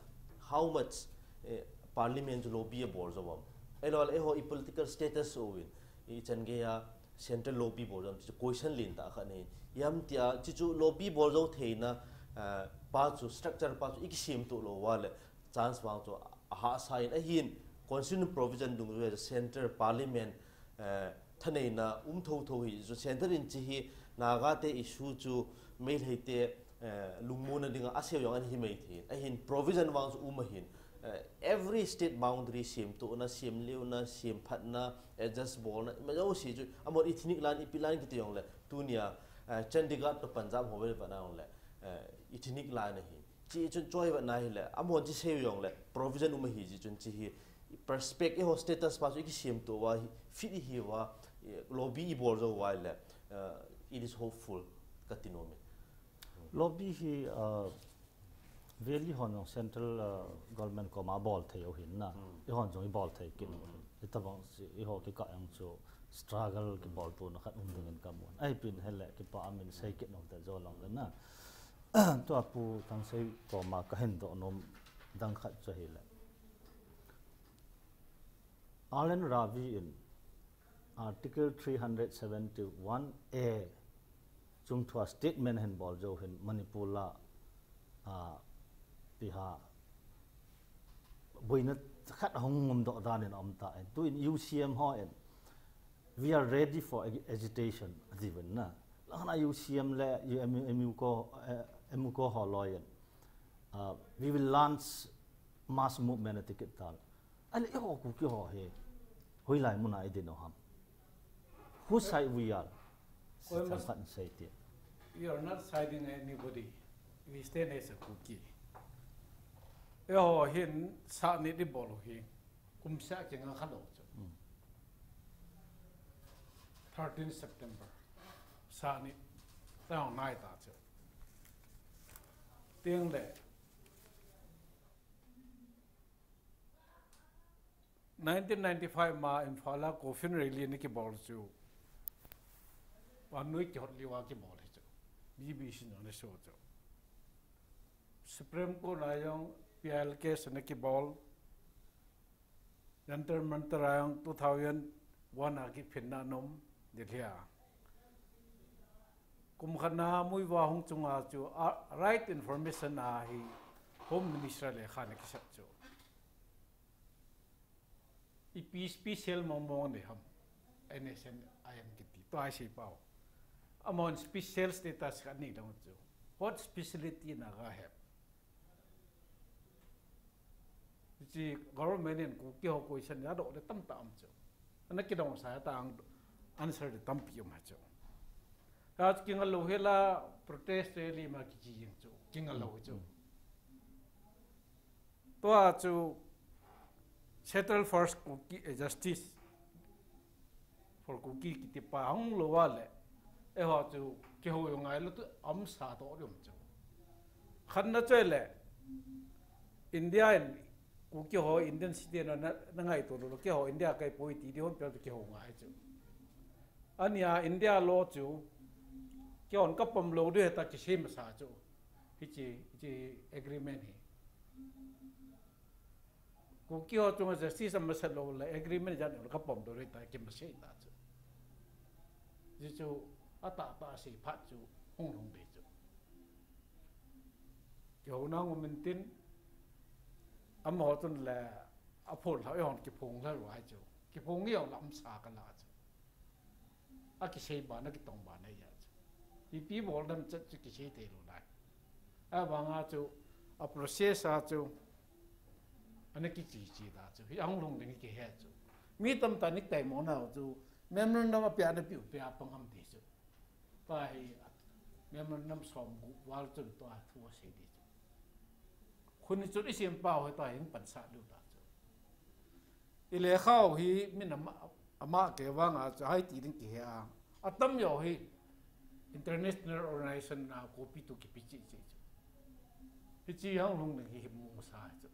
how much, eh, parliament chu lobby abol jou am? Ahilou le, eiho i political status uvin, ichan gei a, central lobby bol jou am, chu question lentah khat ahin. Iham tia, chi chu lobby bol jou theina, eh, pa chu, structure pa chu, ikisemtup lou uva le, chance vang chu ahahsa in, ahin, constitution provision dungjuia central parliament, eh, thaneina um thotho hi, chu central in chi hi, Naga te issue chu, Meitei te, eh, lungmonna dinga asei jong ahi mai thei. Ahin provision vang chu um ahin, eh, every state boundary semtup na, sem leo na, sem phat na, adjust bol na, ima jouse chu, amahon ethnic line, ipi line kiti jong le, tunia, eh, Chandigarh to Punjab ho ve ve na jong le, eh, ethnic line ahi. Chi chun choi ve na hile, amahon chi sei jong le, provision um ahi chi chun chi hi, prospect eiho status pa chu ikisemtup uva hi, fit ihi uva, eh, lobby ibol jou uva le, eh, it is hopeful, kati nom e. Lobby hi, uh, Valley hon jong central, uh, government koma bol thei u hin na. Hmm. Eihon jong ibol thei kit u hin. Hmm. Hitabang si, eiho kikah jong chu struggle kibol tona khat um dingin kamun. Ahipin hile kipa amin sei kit nom ta jo lang le na. Tua Pu Thangsei koma kahin doh nom dang khat chu hile, Alan Ravi in Article three hundred seventy-one A chungthua statement ahin bol jou hin Manipur la, ah, ipi ham, boina khat ahung um doh dan in aum tan. Tuin U C M hon, "We are ready for ag-, agitation," ati uvin na. Lang khat a U C M le U M U, M U ko, eh, M U ko ho loi in, ah, "We will launch mass movement," ati kit tan. Ahile eiho Kuki ho hi hoilai muna idin u ham? Whose side we are? Koi mas- Khat sei ti. You are not siding anybody. We stand as a Kuki. Eiho hin sah nit ibol u hi kum seh kinga khalou chu. Hmm. Thirteen September. Sah nit tang nai ta chu. Tiang le, nineteen ninety-five ma Imphal a coffin rally ana kibol chu, vannoi kihot lou a kibol hi chu, B B C in ana show chu. Supreme Court a jong P I L case ana kibol, Jantar Mantar a jong two thousand one a kiphinna ana um, Delhi a. Kum khat na Muivah hung chunga chu, a, Right to Information a hi Home Minister lekha ana kisem chu. Ipi special mong mong nei ham, N S C N kiti, tua isei pau. Amahon special status khat anei ding chu. What speciality Naga have? Hiche government in Kuki ho question adoh le tamtah um chu. Ana kidong sa tang answer le tampi um ahi chu. Ka chu kinga lou hela protest rally ma kichi jing chu. Kinga lou chu. Mm. Tua chu Settle First Kuki, eh, Justice for Kuki kiti pa hung lou a le, eiho chu kihou u ngai lou tu um sa toh um chu. Khatna chu le, India in Kuki ho Indian citizen na, na ngaito lou, keiho India ka hi poi ti ding hon pel chu kihou ngai chu. Ania India law chu, keihon kapom lou ding ahi tia kisei masa chu. Hiche, hiche agreement hi. Kuki ho chunga justice amasat lou le agreement ijat nei lou kapom lou ding ahi tia kimasei ta chu. Hichu atahtah sei phat chu hung lhung ding chu. Kihouna um intin, amaho chun le aphon lhah, eihon kiphong lhah u ahi chu. Kiphong jong le um sa kala chu. Akisei ban, akitong ban ahi a chu. Ipi bol dem chet chu kisei thei lou lai. Ahivanga chu, a process a chu, ana kiche che ta chu. Hi ahung lhung ding kihe chu. Mi tamtah in eitaimona u chu memorandum apia na piu pia pang ham ti chu. Tua hi memorandum somgup val chun tua thu asei ti chu. Khun ni chun isem pau hi tua hin pansat diu ta chu. Ilekha u hi min ama, ama kei vanga chu hai ti ding kihe a. Atam jo hi international organization na copy to kipi chi chi chu. Hichi hang lung ding hi mu sa chu.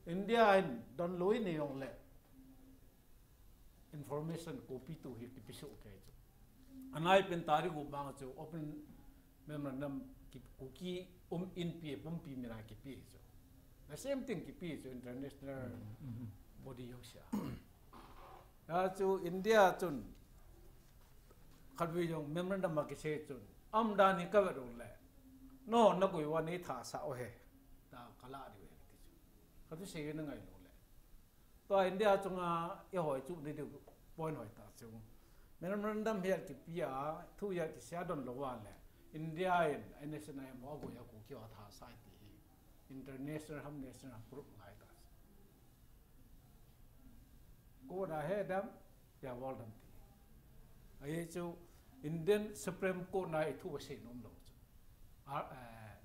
India in donlou nei jongle information copy to hi kipi soh kei chu. Anai pen tari gu bang chu open memorandum ki, Kuki um inpi, pumpi mina kipi chu. The same thing kipi chu international body jouse a. Ya chu India chun khatvei jong memorandum a kisei chun. Umdan hi kavet u le. No, nakoi uva neithasah u ahi. Tua kala diu ahi ti chu. Kathusei u na ngailou le. Tua India chunga ihoi chu ni diu point hoitah chu. Memorandum hi akipi a, thu hi akisei a donlou uva le. India in, N S C N-IM ho agoi a Kuki ho athasah e ti hi. International ham, national ham proof ngai ta chu. Court a he dam, pia bol dam ti. Ahi chu Indian Supreme Court na ithu asei nom lou chu. A, eh,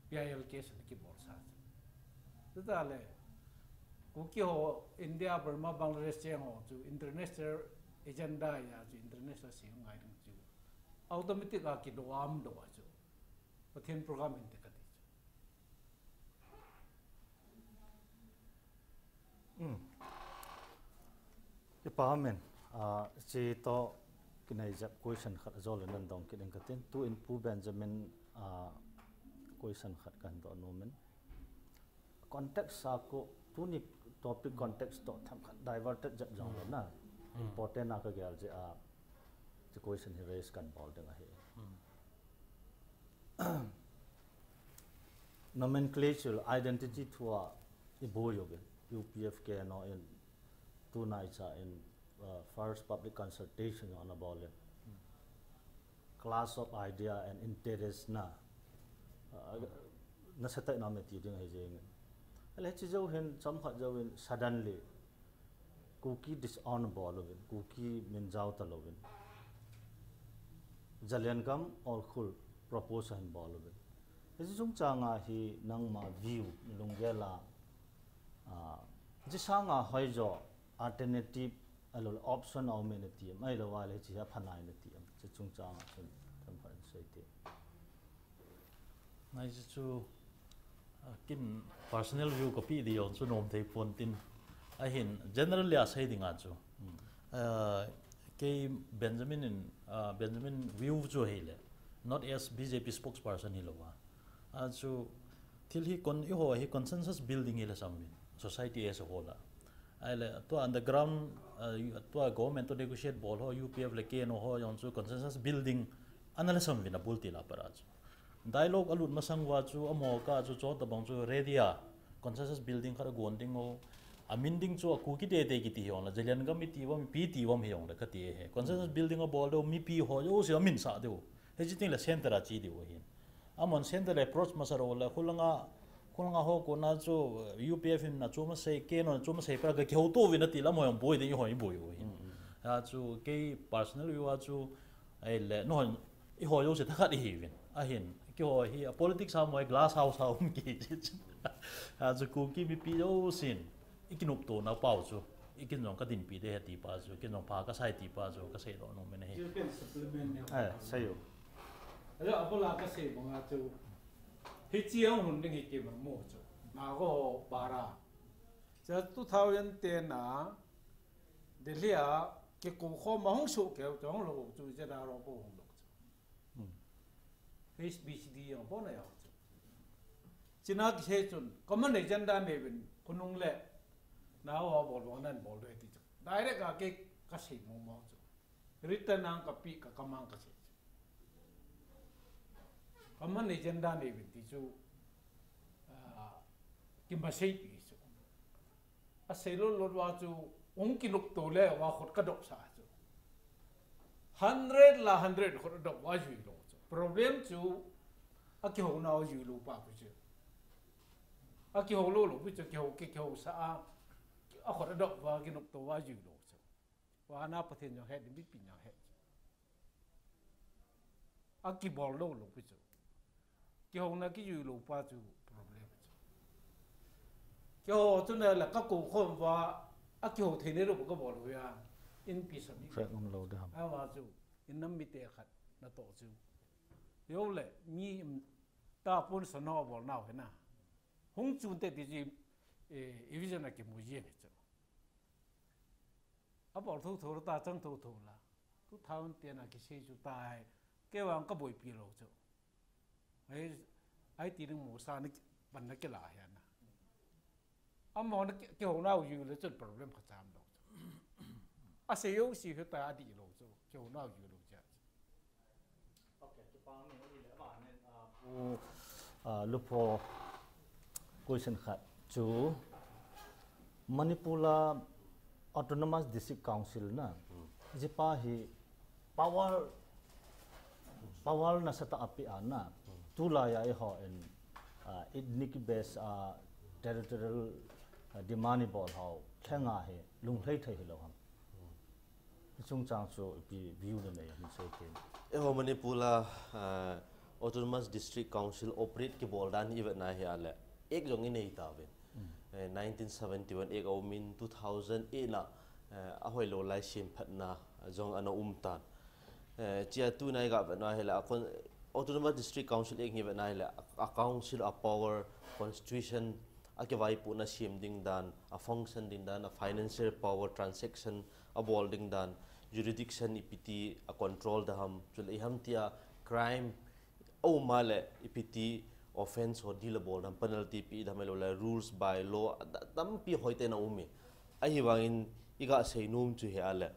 P I L case na kibol sa chu. Chuta le, Kuki ho India, Burma, Bangladesh cheng ho chu international agenda a chu international sei ngai ding chu. Automatic a kido am do a chu. Pathen program in te kati chu. Hmm. Ipa amen, ah, chi to kinai jep question khat ajol le nan dong kit ding katin. Tu in Pu Benjamin, ah, question khat kan do nomin. Context sa ko, tuni topic context to themkhat diverted jep jong le na. Hmm. Important na kagel jeh a, chi question hi raise kan bol ding ahi. Hmm. Nomenclature, identity thua iboi uvin, U P F K N O in, tunai cha in, uh, first public consultation ana bol in. Clash of idea and interest na, uh, na setai na me ti ding ahi jeng. Ale chi jou hin, chomkhat jou hin, suddenly, Kuki disown bol uvin, Kuki min jao ta louvin. Zaliangram Ukhrul propose ahin bol uvin. Hiche chungchang a hi nangma view, lunggel a, ah, hiche sanga hoijo alternative, ahilou le option aum e nati am, ahilou le hiche hi apha nai nati am, hiche chungchang a chun themkhat sei te. Ngai chu, chu, ah, kin personal view kapi di jong chu nom thei pon tin. Ahin, generally a sei ding a chu. Hmm. Ah, kei Benjamin in, ah, Benjamin view chu ahile. Not as B J P spokesperson hilou a. Ah, chu, thil hi kon, eiho hi consensus building hile sam uvin. Society as a whole a. Ahile, tua underground, ah, tua government to negotiate bol ho, U P F le K N O ho jong chu consensus building ana la sam uvin abul til a pat a chu. Dialogue alut masang uva chu, amaho kah chu, chutabang chu ready a, consensus building khat agon ding u, amin ding chu, a Kuki tete kiti hijongle, Zaliangram iti uvam, ipi iti uvam hijongle, kati ahi. Consensus building abol diu, mipi ho jouse aminsah diu. Hiche teng le center a che diu ahin. Amahon center le approach masa lou le, khulanga, khulanga ho kona chu, U P F in achom asei, K N O in achom asei, para ka kihouto uvin ati le, amaho jong boi ding, eiho iboi u ahin. Mm, mm. A chu, kei personal view a chu, ahile, nahon, eiho jouse thakhat ihiuvin. Ahin, keiho hi, a politics a mo glass house a um ki. A chu Kuki mipi jousen, ikinoptona pau chu. Ikin jong kadinpi ding ahi ti pa chu, kin jong pha kasai ti pa chu, kasei doh nom in ahi. Chu ken supplement ni. Eh, sei u. Ahile, abul a kasei banga chu. Hiche ahung lhun ding hi keiman mu chu. Naga ho para. Chu two thousand ten a, Delhi a, kikou khom a hung sohkei u chu, hung lou u chu, H R O bou hung lou chu. Hmm. H B C D jong abona jao chu. Chuna kisei chun, common agenda neivin, khonung le, nao a bol bang nan bol diu ahi ti chu. Direct a kei kasei mong mong chu. Written a kapeh ka command kasei chu. Common agenda neivin ti chu, ah, kimasei pi chu. Asei lou lou uva chu, hung kinopto le uva khut kadop sah chu. Hundred la hundred khut adop uva jui lou chu. Problem chu, akihou nau jui lou pa pu chu. Akihou lou lou pu chu, kihou, ki, kihou sah a. Akhut adoh uva kinopto uva jui lou chu. Vana Pathen jong het, mipi jong het. Akibol lou lou pi chu. Kihouna kijui lou pa chu problem chu. Kihou chu nale kakou khom uva, akihou thei nei lou kabol uva. Inpi sami. Fek um lou de ham. Ama chu, innam mite khat natoh chu. Jou le, mi im ta pun sa no bol nau hena. Hung chun te ti ji, eh, evision a kimu ji ni chu. Abol thotho ta chang thotho la. Two thousand ten a kisei chu tai. Kei vang kaboipi lou chu. Ai, ai ti ding mo sa ni ban na kila hena. Amahon ki, kihou nau jui le chun problem khat cham lou chu. Asei jou si hita adih lou chu. Kihou nau jui lou chu. Okay, kipa mi ni le ba ne, ah, Pu, ah, Lupho question khat chu Manipur a Autonomous District Council na, jipa hi power, power nasatah a pe ana, tulai a eiho in, ah, ethnic base, ah, territorial, ah, demand ibol hou, thenga hi, lunglhai thei hilou ham. Chungchang chu ipi view na nei hin sei kin. Eiho Manipur a, ah, Autonomous District Council operate kibol dan hi ivet na hi ale. Ek jong inei ta ven. Eh, nineteen seventy-one ek aumin two thousand eight na, eh, ahoi lou lai siam phatna jong ana um tan. Eh, chia tu nai ga vet na hi le, a con-, Autonomous District Council ek hi vet na hi le, a, a council a power, constitution, a kivaipohna siam ding dan, a function ding dan, a financial power transaction, abol ding dan, jurisdiction ipiti a control da ham, chule iham tia crime aum a le ipiti offence ho deal abol da ham, penalty pe da ham, ahilou le rules by law, a da-, tampi hoiten aum e. Ahivangin iga seinom chu hi ale.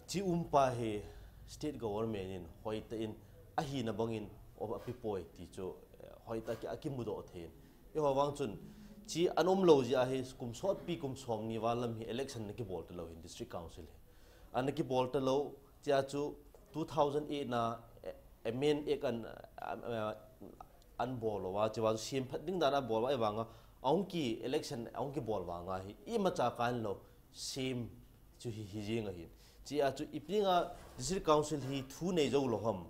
Chi umpa hi state government in hoitah in ahina bangin o api poi ti chu, eh, hoitah ki, akimudoh thei in. Eiho vang chun, chi ana um lou jeh a hi kum sotpi kum somni val lam hi election ana kibol talou hin district council hi. Ana kibol talou, chia chu two thousand eight na, eh, amend ek an, eh, an bol uva, chia chu siam phat ding dan a bol uva, ahivanga, ahung ki election, ahung kibol vanga hi, imacha kan lou, siam chu hi, hi jing ahin. Chia chu ipi dinga district council hi thu nei jou lou ham,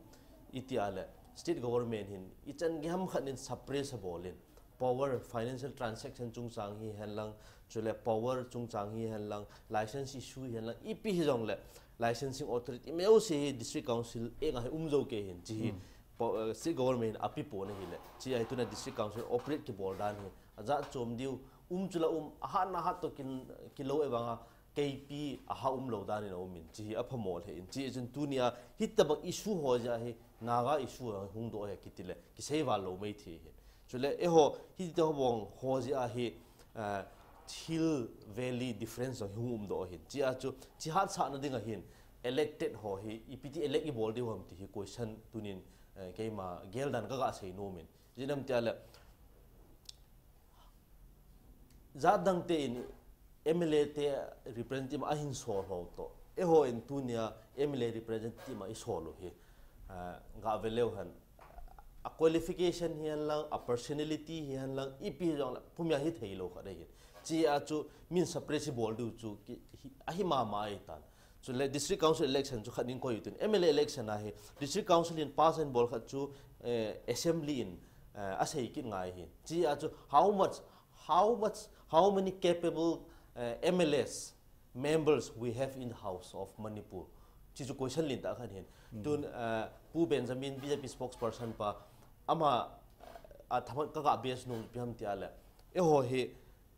iti a le, state government hin, ichan gei ham khat in suppress abol in, power, financial transaction chungchang hihen lang, chule power chungchang hihen lang, license issue hihen lang, ipi hijong le, licensing authority, imajouse hi district council enga hi um jou kei hin, chi hi, po-, eh, state government in api pon ahi le, chi ahi tuna district council operate kibol dan hi, ajat chom diu, um chula um, ahat na hat to kin, kilou e vanga, keipi aha um lou dan in aum in, chi hi aphamol he in, chi chun tunia, hitabang issue ho jeh a hi, Naga issue a hung doh he kiti le, kisei val lou mei thei hin. Chule, eiho, hiti ho bang ho jeh a hi, eh, Hill Valley difference jong hung um doh hin. Chia chu, chi hatsahna ding ahin, elected ho hi, ipiti elect ibol diu ham ti hi question tunin, eh, keima gel dan kaga seinom in. Jinam tia le, jat dang te in M L A te representative ahin sol ho to. Eiho in tunia M L A representative a isol u hi. Ah, ga ve leu hen. A qualification hihen lang, a personality hihen lang, ipi jong la, pumia hi thei lou khat ahi. Chi a chu min suppress bol diu chu ki, hi, ahi mama ahi tan. Chule district council election chu khat in koi tun. M L A election a hi, district council in pass and bol khat chu, eh, assembly in, eh, asei kit ngai hi. Chi a chu how much, how much, how many capable, eh, M L As, members we have in the House of Manipur. Chi chu question lentah khat hin. Tun, eh, Pu Benjamin, B J P spokesperson pa, ama, eh, a thaman kaga base nom ipi ham tia le. Eiho hi,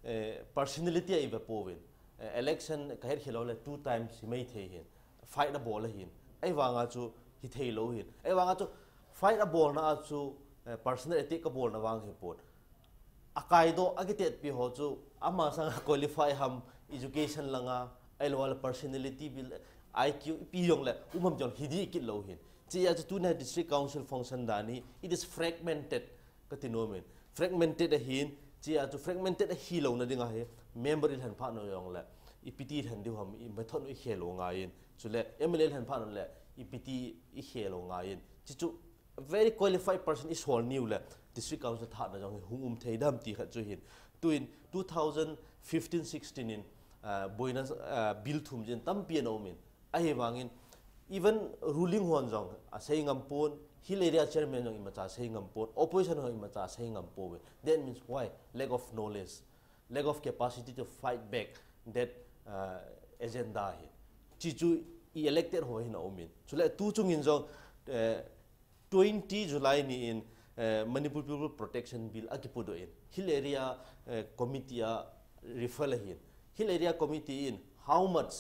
eh, personality a ive pouvin. Eh, election kahet khel lou le two times hi mei thei hin. Fight abol ahin. Ahivanga chu hi thei lou hin. Ahivanga chu fight abolna a chu, eh, personal attack kabolna vang hi pon. Akaidoh, akitetpi ho chu, ama sanga qualify ham, education langa, ahilou le personality bil, I Q, ipi jong le, um ham jong hi dih kit lou hin. Chi a chu tunia district council function dan hi, it is fragmented, kati nom in. Fragmented ahin, chi a chu fragmented ahi louna ding ahi, member ilhen phat nau jong le, ipiti lhen diu ham, imethot nau ikhel u ngai in. Chule, M L A ilhen phat nau le, ipiti ikhel u ngai in. Chi chu, very qualified person isol niu le, district council thahna jong hi hung um thei dam ti khat chu hin. Tuin two thousand fifteen sixteen in, uh, boina, uh, bill thum jin tampi ana um in. Ahivangin, even ruling hon jong asei ngam pon, Hill Area Chairman jong imacha sei ngam pon, opposition hon imacha sei ngam pon. That means why? Lack of knowledge, lack of capacity to fight back that, uh, agenda hi. Chi chu i elected ho hin a um in. Chule tu chungin jong, uh, twenty July ni in, eh, Manipur People Protection Bill akipudoh in, Hill Area, eh, Committee a refer ahin. Hill Area Committee in how much,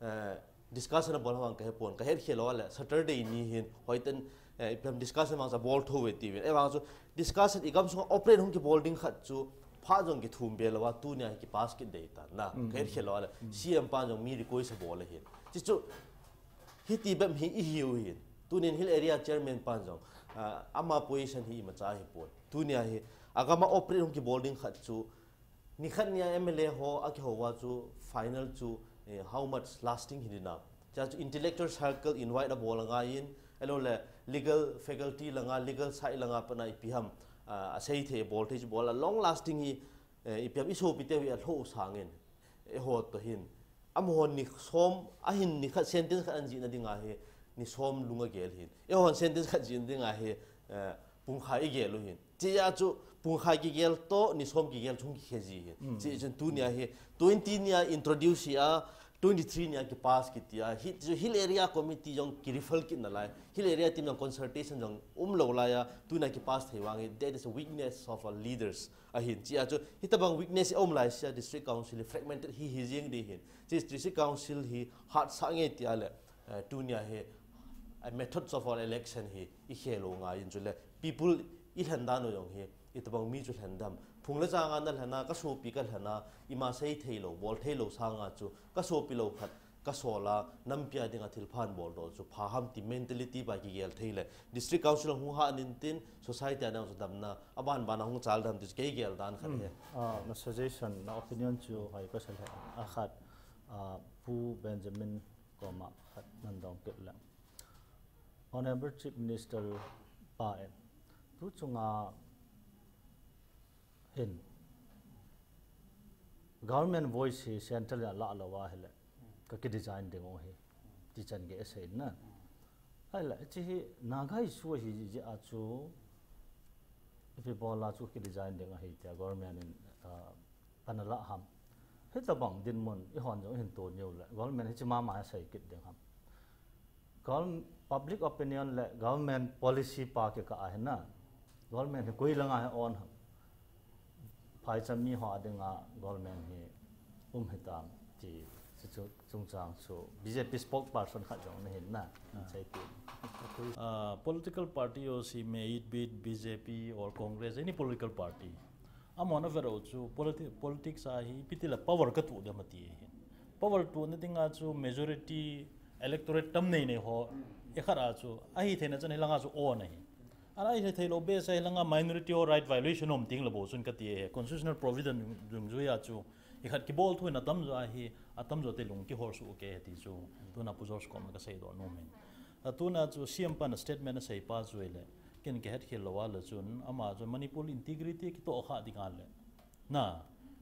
eh, discussion abol ham vang kahepon, kahet khel lou le, Saturday ni hin, hoiten, eh, ipi ham discussion vang sa bol thou ve tivin. Ahivang chu discussion i gamsunga operate hung kibol ding khat chu, phat jong kithum be lou a, tunia hi kipass kit dei tan na. Kahet khel lou le, C M pan jong mi request abol ahin. Chi chu, hiti bep hi ihiu hin. Tunin Hill Area Chairman pan jong, ah, ama position hi imacha hipon. Tunia hi, agama operate hung kibol ding khat chu, nikhat nia M L A ho akihouva chu, final chu, eh, how much lasting hi dinam. Cha chu intellectual circle invite abol angaiyin, ahilou le legal faculty langa, legal side langa pana ipi ham, ah, asei thei, bol thei chu bol a long lasting hi, eh, ipi ham i sopite hi alhoh sangin. Eiho toh hin. Amaho ni som, ahin nikhat sentence khat ana jihna dinga hi, ni som lung agel hin. Eihon sentence khat jihna dinga hi, eh, pungkhai igel u hin. Chia chu pungkhai kigel toh, ni som kigel chung kikhe ji hin. Chi chun tunia hi, twenty nia introduce hi a, twenty-three nia kipass kiti a, hi, chu Hill Area Committee jong kirefer kit nalai. Hill Area team jong consultation jong umlou lai a, tunia kipass thei vang hi, that is a weakness of our leaders. Ahin, chia chu, hitabang weakness aum lai sia, District Council hi fragmented hi, hi jing di hin. Chi District Council hi hatsah nge tia le, eh, tunia hi, eh, methods of our election hi, ikhel lou ngaiyin chule, people ilhen dan u jong hi, itabang mi chu lhen dam. Phung le changa nalhen a, kasopi kalhen a, ima sei thei lou, bol thei lou sanga chu, kasopi lou khat, kasol a, nampi a dinga thilpha bol doh chu, pha ham ti mentality pa kigel thei le, District Council hung hah nin tin, society a dinga chu damna, aban ban a hung chal dam ti chu kei gel dan khat hi. Ah, na suggestion, na opinion chu hai ka sa le, a khat, ah, Pu Benjamin koma khat nan dong kit le. Honorable Chief Minister pa in, tu chunga hin government voice hi central a la lou a hile, ka kidesign ding u hi, ti chan gei asei na. Ahile, chi hi Naga issue hi jeh a chu, ipi bol a chu kidesign ding ahi tia government in, ah, pan ala ham. Hitabang dinmun, eihon jong ihin to niu le, government hi chi mama asei kit ding ham. Gov-, public opinion le government policy pa kikah ahi na. Government hi koi langa hi on ham. Phaicham mi ho a dinga government hi um hitam ti chu, chu chungchang chu B J P spokesperson khat jong nahin na, sei ti. Ah, political party ho si, may it be B J P or Congress, any political party. Amahon avet u chu politi-, politics a hi ipi ti le power ka tuh dem ati ahin. Power tuhna dinga chu majority electorate tam nei nei ho, ikhat a chu, ahi theina chan hi langa chu on ahi. Ana ahi thei lou base a hi langa minority ho right violation um ting le bou chun kati ahi. Constitutional provision dung, dungjui a chu, ikhat kibol thu in atamjo ahi, atamjo te lung kihol suh u kei ti chu, tuna Pu George koma kasei doh nom in. A tuna chu C M pan statement asei pa chu ile, ken kahet khel lou a le chun, ama chu Manipur integrity kitoh kha dinga le. Na,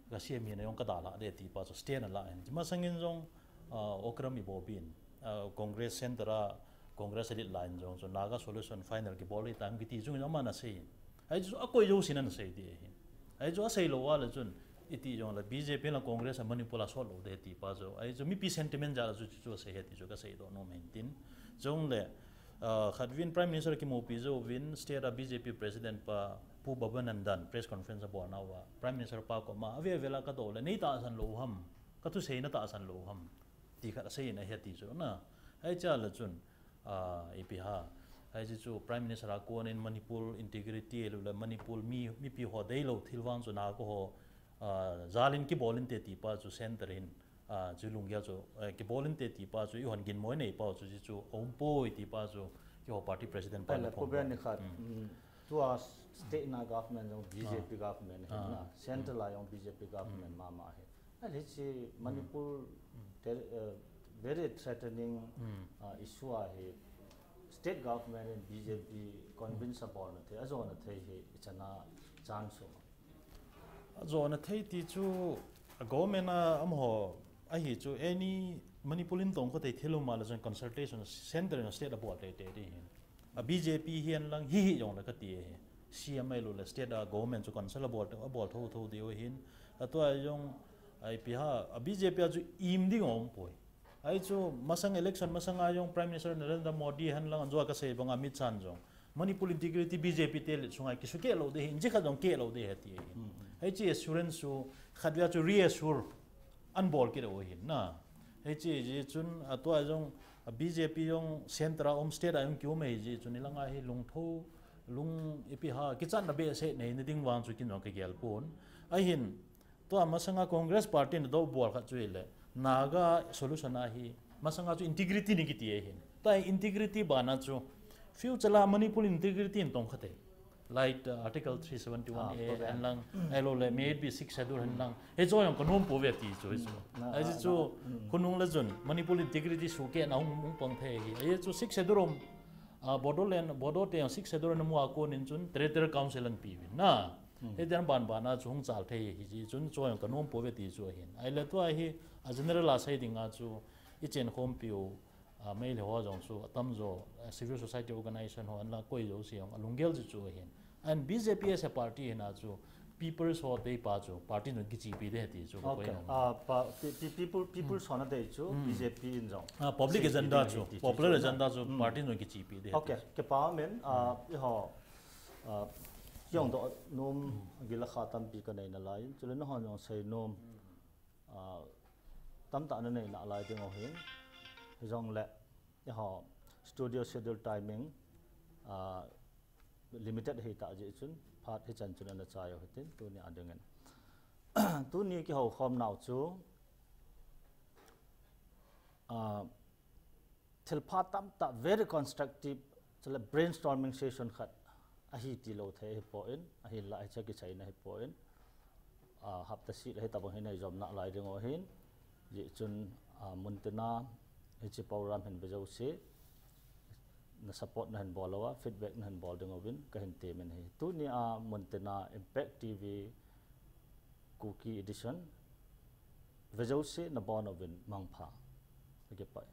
ka C M hi na jong ka dalha de ti pa chu stand ala in. Masangin jong, ah, Okram Ibobi in, ah, Congress Centre a, Congress a lead line jong chu Naga solution final kibol hi tam kiti jong ama na sei. Ahi chu akoi jouse na na sei di ahi. Ahi chu asei lou a le chun iti jong le B J P le Congress a Manipur a sot lou de ti pa chu. Ahi chu mipi sentiment jal a chu chu asei he ti chu kasei doh nom in tin. Jong le, ah, khatvin Prime Minister kimupi jouvin state a B J P President pa Pu Bhavya Nandan press conference abol nauva Prime Minister pa koma ave ave la ka doh le nei tahsan lou ham, ka thusei na tahsan lou ham ti khat asei in ahi ti chu na. Ahi cha le chun, ah, ipi ha. Ahi chu Prime Minister a kon in Manipur integrity le Manipur mi, mipi ho deilou thil vang chu Naga ho, ah, jal in kibol inte ti pa chu centre in, ah, chu lunggel chu, eh, kibol inte ti pa chu, eihon ginmo nei pa chu, chu, chu, aum poi ti pa chu, keiho party president pa. Ahile, na phong Pu Ben pa. Ni khat, mm, tua state na government jong B J P government ahi na, central a jong B J P government mama ahi. Ahile, hiche Manipur, te, eh, very threatening, ah, issue ahi, state government in B J P convince abol na thei, ajona thei hi, ichan a chance um. Ajona thei ti chu, A government a amaho ahi chu any Manipur in tong kho thei thil um a le chun consultation centre in state a bol tei tei ding hin. A B J P hihen lang hi hi jong le kati ahi. C M a lo le state a government chu consult a bol, a bol tho tho ding u hin. A tua jong ai pi ha a B J P a chu im ding um poi. Ai chu masang election masang a jong Prime Minister Narendra Modi hihen lang an jo a kasei bang a mi chan jong Manipur integrity B J P te le chunga kisu ke lo ding hin, ji kha jong ke lo ding he ti ahi. Hei chi assurance chu khat via chu reassure an bol kit u hin na. Hei chi ji chun a tua jong a B J P jong centre a um state a jong ki um ahi ji chun i langa hi lung tho, lung ipi ha kichan na be se nei ni ding vang chu kin jong ka gel pon. Ahin tua masanga Congress party na do bol khat chu ile Naga solution ahi masanga chu integrity ni kiti ahin. Tua integrity bana chu future la Manipur integrity in tong kha thei. Like uh, Article three seventy one A Ah, program. Hen lang, ai lo le, may it be six schedule hen lang. He chu jong ka nom poi ve ti chu, chu. Na, Ai na, chu, na. Khonung le chun, Manipur integrity su ke na hung, hung pang thei hi. Ai chu six schedule um, uh, Bodoland, Bodo te six schedule na mu a kon in chun, Territorial Council an pi vin na. He dan ban ban a chu hung chal thei hi chi chun, chu jong ka nom poi ve ti chu ahin. Ai le tua hi, a general a sei ding a chu, i chen khom piu, a, Meitei ho jong chu atam jo, a, civil society organization ho an la koi jo si jong a lunggel chu chu hin. And B J P as a party hin a chu people's ho te pa chu party jong kichipi de ti chu ka koi Okay. nong. Ah, pa, pe-, pe-, people, people sona te chu B J P in jong. Ah, public Safety agenda te chu, ti chu popular chu na. agenda chu Mm. party jong kichipi de Okay. ti. Ke pa men, ah, i ho, ah, yong do nom gila kha tampi ka nei na lai. Chule na ho jong sei nom. Ah, tamtah na nei na lai ding u hin. Hi jong le, i ho, studio schedule timing, ah, limited hi ta ji chun, phat hi chan chun ana chai u hitin, tuni a ding in. Tuni ki ho khom nau chu, ah, thilpha tamtah very constructive, chule brainstorming session khat ahi ti lo thei hi poi, ahi la hi cha kichaina hi poi. Ah, hapta si le hi tabang hin ei jom na lai ding u hin. Ji chun, ah, mun tina, hi chi program hin be jo si. Na support na hin bol lo a, feedback na hin bol ding u vin, ka hin ti min hi. Tuni a mun tina Impact T V Kuki edition, ve jo si na bon u vin mangpha. Ka kipai.